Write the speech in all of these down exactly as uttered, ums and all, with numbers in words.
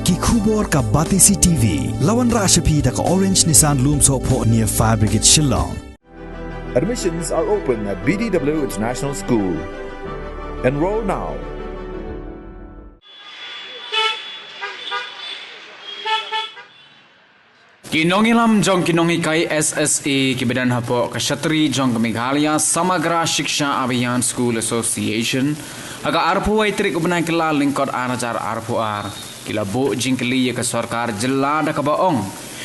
Ki khubor ka Batesi T V. La wanrah sha phi da ka Orange Nissan Lumsohphoh near Fire Brigade Shillong. Admissions are open at B D W International School. Enroll now. Ki nongïalam jong ki nonghikai S S A kiba don hapoh ka shatri jong ka Meghalaya Samagra Shiksha Abhiyan School Association, ha ka arphew wei tarik u bnai Kyllalyngkot ar hajar arphew ar, ki la buh jingkylli ïa ka sorkar jylla da kaba ong,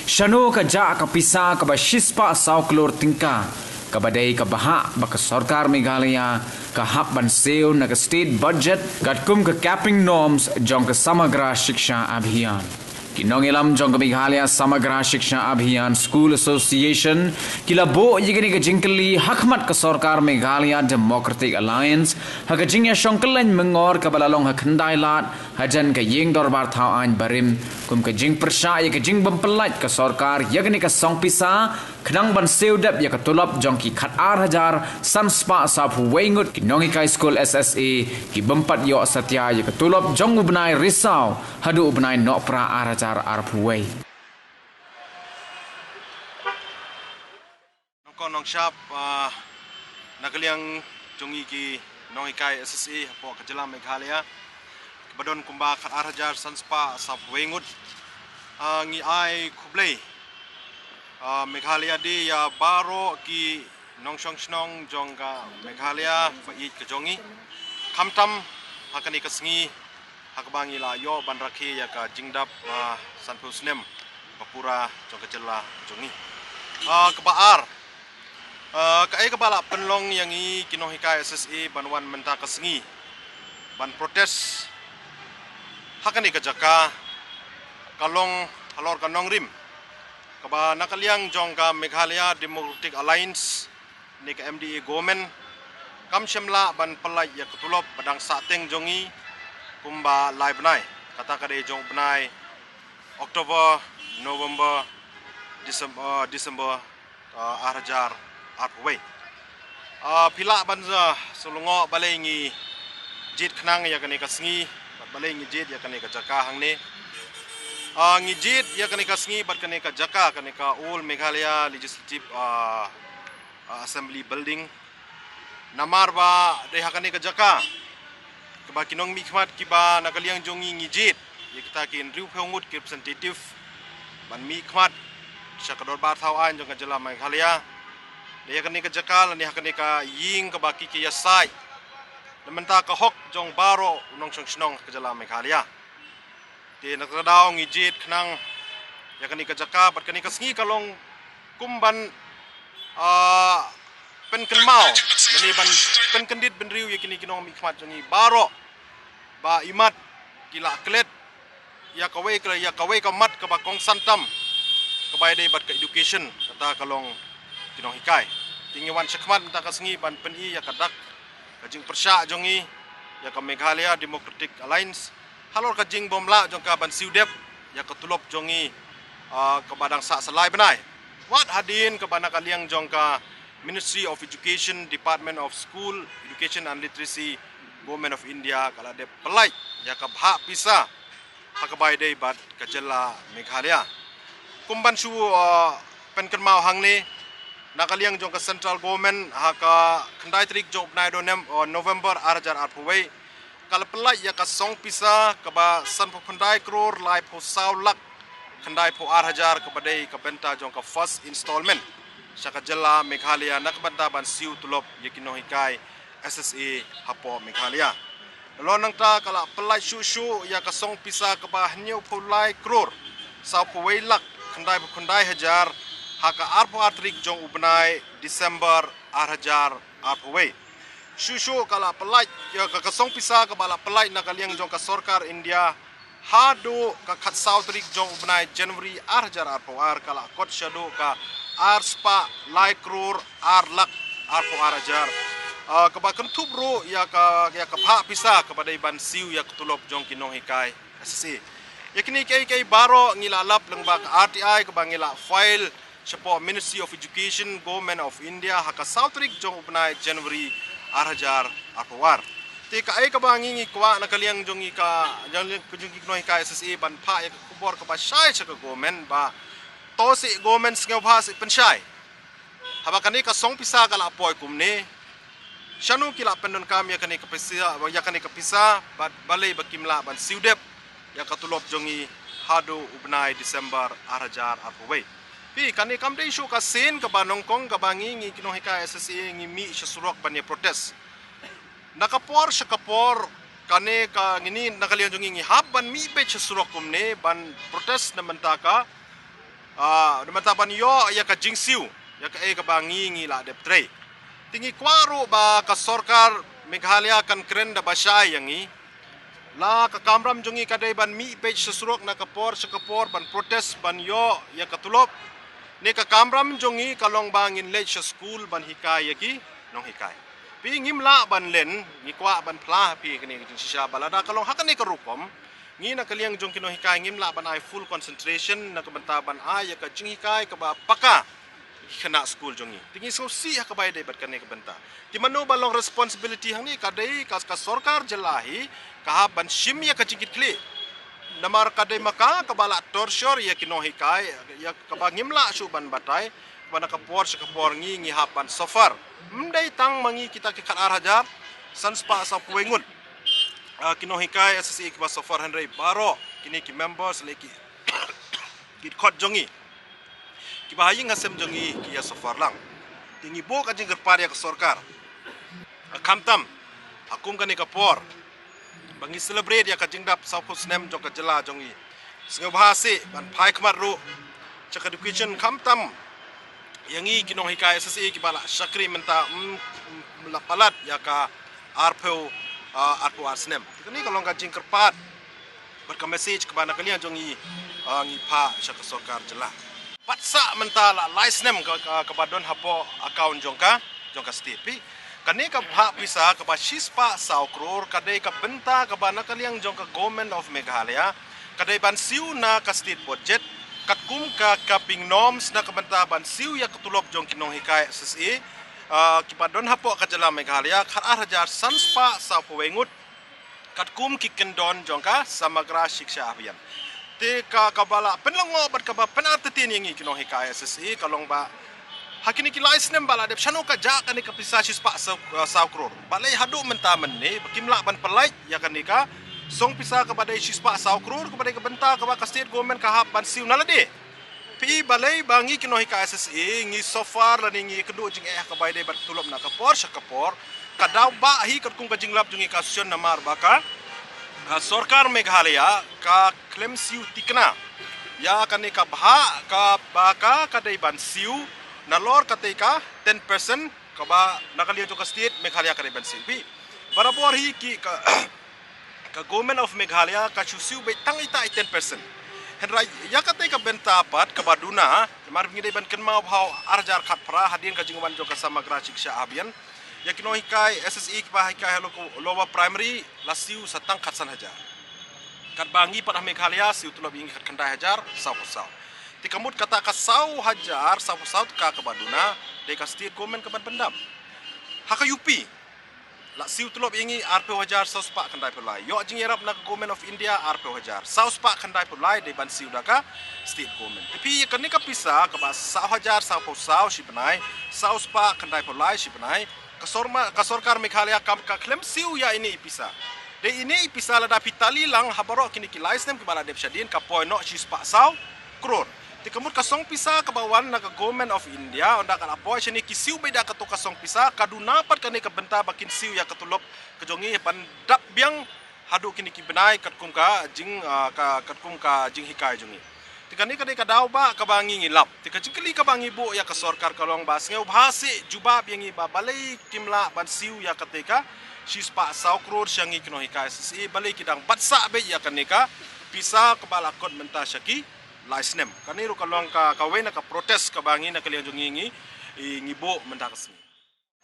shano ka jah ka pisa kaba shispah saw klur tyngka, kaba dei ka bhah ba ka sorkar Meghalaya ka hap ban siew na ka state budget katkum ka capping norms jong ka Samagra Shiksha Abhiyan. Ki nongïalam jong ka Meghalaya Samagra Shiksha Abhiyan School Association ki la buh ïa kane ka jingkylli ha khmat ka sorkar Meghalaya Democratic Alliance, ha ka jingïashong kylleng myngor kaba la long ha Khyndailad, hajan ka ïing dorbar thaw aiñ barim, kum ka jingpyrshah ïa ka jingbym pyllait ka sorkar ïa kane ka song pisa, khnang ban siew dep ïa ka tulop jong ki khat ar hajar san spah sawphew wei ngut ki nonghikai skul S S A, ki bym pat ïoh satia ïa ka tulop jong u bnai Risaw haduh u bnai Nohprah ar hajar arphew wei. Nongkong nongshap, ah, na ka liang jong ngi ki nonghikai S S A hapoh ka jylla Meghalaya, kiba don kumba khat ar hajar san spah sawphew wei ngut. Ah, ngi ai khublei, ah, Meghalaya Day ïa baroh ki nongshong shnong jong ka Meghalaya ba ïeit ka jong ngi, khamtam ha kane ka sngi ha kaba ngi la ïoh ban rakhe ïa ka jingdap, ah, sanphew snem ba pura jong ka jylla jong ngi. Ah, kaba ar, ah, kaei kaba la pynlong ïa ngi ki nonghikai S S A ban wan mynta ka sngi ban protest ha kane ka jaka, ka long halor ka nongrim kaba na ka liang jong ka Meghalaya Democratic Alliance ne ka M D A government kam shym lah ban pyllait ïa ka tulop ba dang sahteng jong ngi kumba lai bnai, kata ka dei jong u bnai October, November, December, December, ah, ar hajar arphew wei. Ah, phi lah ban, ah, shu lyngngoh balei ngi jied khnang ïa kane ka sngi bad balei ngi jied ïa kane ka jaka hangne. Ah, ngi jied ïa kane ka sngi bad kane ka jaka, kane ka Old Meghalaya Legislative, ah, ah, Assembly Building. Namar ba dei ha kane ka jaka kaba ki nongmihkhmat kiba na ka liang jong ngi ngi jied ïa kita ki hynriewphew ngut ki representative ban mihkhmat sha ka dorbar thaw aiñ jong ka jylla Meghalaya. Dei ha kane ka jaka lane ha kane ka ïing kaba ki ki ïasaid na bynta ka hok jong baroh u nongshong shnong ka jylla Meghalaya. Te na kata ka daw ngi jied khnang ïa kane ka jaka bad kane ka sngi ka long kum ban, ah, pynkynmaw lane ban pynkyndit bynriew ïa kine ki nongmihkhmat jong ngi baroh ba imat ki la klet ïa kawei ka, ïa kawei ka mat kaba kongsan tam kaba ïadei bad ka education, kata ka long ki nonghikai. Te ngi wan shakhmat mynta ka sngi ban pyni ïa ka dak ka jingpyrshah jong ngi ïa ka Meghalaya Democratic Alliance halor ka jingbymlah jong ka ban siew dep ïa ka tulop jong ngi, ah, kaba dang sah sa lai bnai. Wat hadien kaba na ka liang jong ka Ministry of Education, Department of School, Education and Literacy, Government of India ka la dep pyllait ïa ka bhah pisa ha kaba ïadei bad ka jylla Meghalaya. Kum ban shu, ah, pynkynmaw hangne, na ka liang jong ka Central Government ha ka khyndai tarik jong u bnai Donem-, ah, November ar hajar arphew wei, ka la pyllait ïa ka song pisa kaba sanphew khyndai klur laiphew saw lak khyndaiphew ar hajar kaba dei ka bynta jong ka first installment sha ka jylla Meghalaya na ka bynta ban siew tulop ïa ki nonghikai S S A hapoh Meghalaya. Nalor nangta ka la pyllait shuh shuh ïa ka song pisa kaba hynñiewphew lai klur sawphew wei lak khyndaiphew khyndai hajar ha ka arphew ar tarik jong u bnai December ar hajar arphew wei. Shuh shuh ka la pyllait ïa ka, ka song pisa kaba la pyllait na ka liang jong ka sorkar India haduh ka khatsaw tarik jong u bnai January ar hajar arphew ar ka la kot shaduh ka arspah lai klur ar lak arphew ar hajar. Ah, kaba kynthup ruh ïa ka, ïa ka bhah pisa kaba dei ban siew ïa ka tulop jong ki nonghikai S S A. Ïa kine kiei kiei baroh ngi la lap lyngba ka R T I kaba ngi la file shapoh Ministry of Education, Government of India ha ka saw tarik jong u bnai January ar hajar arphew ar. Te kaei kaba ngi ngi kwah na ka liang jong ngi ka, jong ngi ka jong ngi ki nonghikai S S A ban phah ïa ka khubor kaba shai sha ka government ba to seh government sngewbha seh pynshai. Haba kane ka song pisa ka la poi kumne, shano ki la pyndonkam ïa kane ka pisa, ïa kane ka pisa, bad balei ba kim lah ban siew dep ïa ka tulop jong ngi haduh u bnai December ar hajar arphew wei. Phi, kane kam dei shuh ka sien kaba nyngkong kaba ngi ngi ki nonghikai S S A ngi mih sha surok ban ïa protest. Na ka por sha ka por, kane ka ngi ni na ka liang jong ngi ngi hap ban mih beit sha surok kumne ban protest na bynta ka, ah, na bynta ban ïoh ïa ka jingsiew ïa kaei kaba ngi ngi la dep trei. Te ngi kwah ruh ba ka sorkar Meghalaya kan kren da ba shai ïa ngi. La ka kamram jong ngi ka dei ban mih beit sha surok na ka por sha ka por ban protest ban ïoh ïa ka tulop. Ne ka kamram jong ngi ka long ba ngin leit sha skul ban hikai ïa ki nonghikai. Phi, ngim lah ban len, ngi kwah ban phla ha phi kane ka jingshisha ba lada ka long ha kane ka rukom, ngi na ka liang jong ki nonghikai ngim lah ban ai full concentration na ka bynta ban ai ïa ka jinghikai kaba paka ki khynnah skul jong ngi. Te ngi sngewsih ha kaba ïadei bad kane ka bynta. Te mano ba long responsibility hangne? Ka dei ka, ka sorkar jylla hi ka hap ban shim ïa ka jingkitkhlieh. Namar ka dei ma ka kaba la torture ïa ki nonghikai, ïa kaba ngim lah shuh ban batai, kaba na ka por sha ka por ngi ngi hap ban suffer. Ym dei tang ma ngi kita ki khat ar hajar san spah saw phew wei ngut, ah, ki nonghikai S S A kiba suffer, hynrei baroh kine ki members lane ki, ki dkhot jong ngi kiba ha ïing ha sem jong ngi ki ïa suffer lang. Te ngi buh ka jingkyrpad ïa ka sorkar, khamtam ha kum kane ka por ba ngi celebrate ïa ka jingdap saw phew snem jong ka jylla jong ngi, sngewbha seh ban phai khmat ruh sha ka education, khamtam ïa ngi ki nonghikai S S A kiba la shakri mynta, mm, mm, la palat ïa ka arphew, ah, arphew ar snem. Te kane ka long ka jingkyrpad bad ka message kaba na ka liang jong ngi, ah, ngi phah sha ka sorkar jylla. Bad sa mynta la lai snem ka, ka, kaba don hapoh account jong ka, jong ka state. Phi, kane ka bhah pisa kaba shispah saw klur ka dei ka bynta kaba na ka liang jong ka Government of Meghalaya ka dei ban siew na ka state budget katkum ka capping norms na ka bynta ban siew ïa ka tulop jong ki nonghikai S S A, ah, kiba don hapoh ka jylla Meghalaya, khat ar hajar san spah saw phew wei ngut, katkum ki kyndon jong ka Samagra Shiksha Abhiyan. Te ka, kaba la pynlyngngoh bad kaba pynartatien ïa ngi ki nonghikai S S A ka long ba ha kine ki lai snem ba la dep, shano ka jah kane ka pisa shispah saw, saw klur? Balei haduh mynta mynne ba kim lah ban pynlait ïa kane ka song pisa kaba dei shispah saw klur, kaba dei ka bynta kaba ka state government ka hap ban siew na lade? Phi, balei ba ngi ki nonghikai S S A ngi suffer lane ngi kynduh jingeh ha kaba ïadei bad tulop na ka por sha ka por? Ka daw ba hi katkum ka jinglap jong ngi ka shisha namar ba ka, ka sorkar Meghalaya ka khlem siew tikna ïa kane ka bhah kaba ka, ka dei ban siew nalor katei ka ten percent kaba na ka liang jong ka state Meghalaya ka dei ban siew. Phi, barabor hi ki ka ka Government of Meghalaya ka shu siew beit tang ita i ten percent. Hynrei ïa katei ka bynta pat kaba duna, namar ngi dei ban kynmaw ba ha u ar hajar khatphra hadien ka jingwan jong ka Samagra Shiksha Abhiyan, ïa ki nonghikai S S A kiba hikai ha lo-, lower primary la siew sa tang khatsan hajar. Katba ngi pat ha Meghalaya siew tulop ïa ngi khatkhyndai hajar saw phew saw. Te ka mut kata ka saw hajar saw phew saw tyngka kaba duna dei ka state government ka ban pyndap. Ha ka U P la siew tulop ïa ngi arphew hajar saw spah khyndai phew lai. Ïoh jingïarap na ka Government of India arphew hajar saw spah khyndai phew lai dei ban siew da ka state government. Te phi, ïa kane ka pisa kaba saw hajar saw phew saw shi bnai, saw spah khyndai phew lai shi bnai, ka sorma-, ka sorkar Meghalaya kam ka khlem siew ïa ine i pisa. Dei ine i pisa lada phi tally lang ha baroh kine ki lai snem kiba la dep shadien ka poi noh shispah saw klur. Te ka mut ka song pisa kaba wan na ka Government of India, ynda ka la poi shane ki siew beit da kato ka song pisa, ka duna pat kane ka bynta ba kin siew ïa ka tulop ka jong ngi ban dap biang haduh kine ki bnai katkum ka jing, ah, ka, katkum ka jinghikai jong ngi. Te kane ka dei ka daw ba kaba ngi ngi lap. Te ka jingkylli kaba ngi buh ïa ka sorkar ka long ba sngewbha seh jubab ïa ngi ba balei kim lah ban siew ïa katei ka shispah saw klur sha ngi ki nonghikai S S A, balei ki dang bat sah beit ïa kane ka pisa kaba la kot mynta sha ki lai snem. Kane ruh ka long ka, kawei na ka protest kaba ngi na ka liang jong ngi ngi, i, ngi buh mynta ka sngi.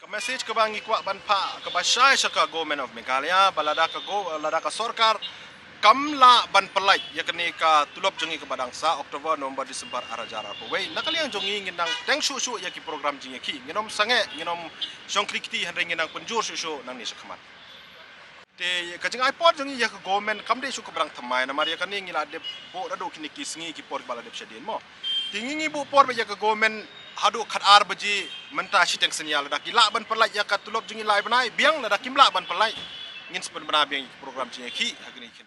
Ka message kaba ngi kwah ban phah kaba shai sha ka Government of Meghalaya ba lada ka go-, lada ka sorkar kam lah ban pynlait ïa kane ka tulop jong ngi kaba dang sah October, November, December ar hajar arphew wei, na ka liang jong ngi ngin nang teng shuh shuh ïa ki program jingïakhih. Ngin ym sangeh, ngin ym shong khri kti, hynrei ngin nang pynjur shuh shuh nangne sha khmat. Te ka jingai por jong ngi ïa ka government kam dei shuh ka ba dang thymmai, namar ïa kane ngi la dep buh naduh kine ki sngi ki por ba la dep shadien mo. Te ngi ngi buh por beit ïa ka government haduh khat ar baje mynta shiteng synñia, lada ki lah ban pynlait ïa ka tulop jong ngi lai bnai biang, lada kim lah ban pynlait ngin sa pynbna biang ïa ka program jingïakhih ha kine ki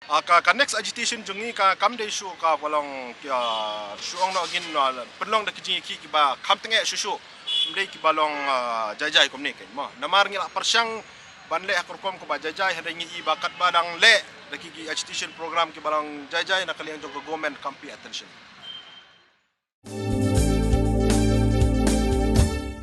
Ah, ka, ka next agitation jong ngi ka kam dei shuh ka ba long ki, ah, shu ong noh ngin, ah, pynlong da ki jingïakhih ki ba kham tyngeh shuh shuh. Kam dei ki ba long, ah, jai jai kumne kein mo. Namar ngi la pyrshang ban leh ha ka rukom ka ba jai jai, hynrei ngi i ba katba dang leh da ki, ki agitation program ki ba long jai jai na ka liang jong ka government kam pay attention.